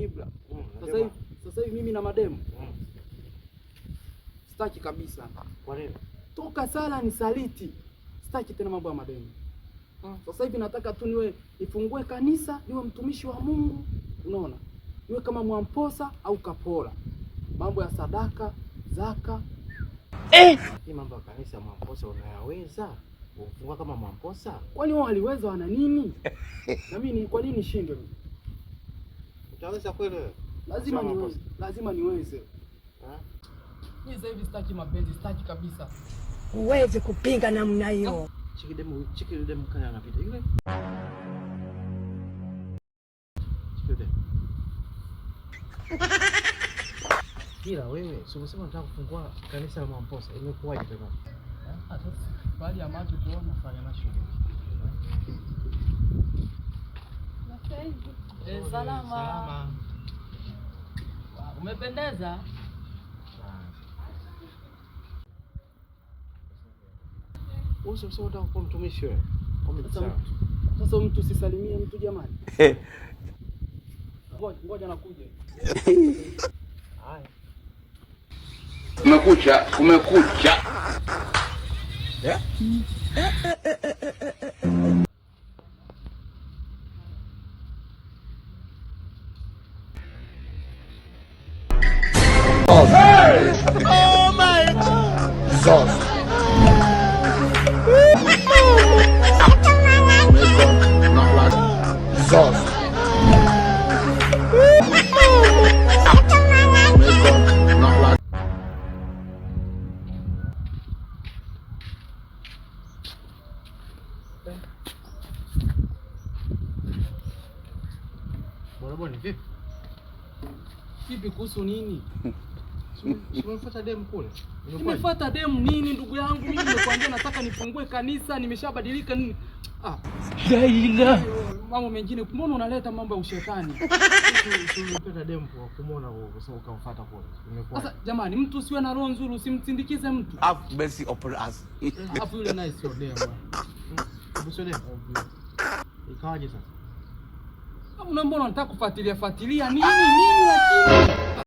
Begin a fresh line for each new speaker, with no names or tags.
Ibra. Sasa hivi mimi na mademu sitaki kabisa.
Kwa nini?
Toka sala ni saliti, sitaki tena mambo ya mademu. Sasa hivi nataka tu niwe nifungue kanisa, niwe mtumishi wa Mungu, unaona, niwe kama Mwamposa au Kapola, mambo ya sadaka, zaka.
Hii mambo ya kanisa Mwamposa unayaweza? Ufungua kama Mwamposa?
Kwani wao waliweza, wana nini? Na mimi kwa nini nishindwe mimi?
Utaweza kweli wewe?
Lazima
Sio
niweze,
Mwamposa.
Lazima niweze.
Ha?
Mimi sasa hivi sitaki mapenzi, sitaki kabisa.
Huwezi kupinga namna hiyo.
Cheki demu, cheki demu kale anapita yule. Cheki demu. Ila wewe, si umesema unataka kufungua kanisa la Mwamposa, imekuwaje tena?
Ah, sasa baada ya macho kuona.
Fanya macho.
Eh, salama.
Salama.
Umependeza.
Wewe si unataka kuwa mtumishi wewe?
Sasa mtu usisalimie mtu jamani. Ngoja ngoja nakuja.
Haya.
Kumekucha, kumekucha.
Oh my God. Jesus. May God not like.
Bwana bwana, vipi?
Vipi kuhusu nini?
Si umefuata demu kule? Imekuwaje?
Nimefuata demu nini ndugu yangu? Mimi nimekuambia nataka nifungue kanisa, nimeshabadilika nini? Ah. Mambo mengine, mbona unaleta mambo ya ushetani?
Si umepata demu kwa kumuona kwa sababu ukamfuata kule. Imekuwaje?
Sasa jamani, mtu usiwe na roho nzuri, usimsindikize mtu.
Have mercy upon us.
Alafu yule naye sio demu.
Hebu sio demu. Ikawaje sasa?
Mbona unataka kufuatilia fuatilia nini nini lakini?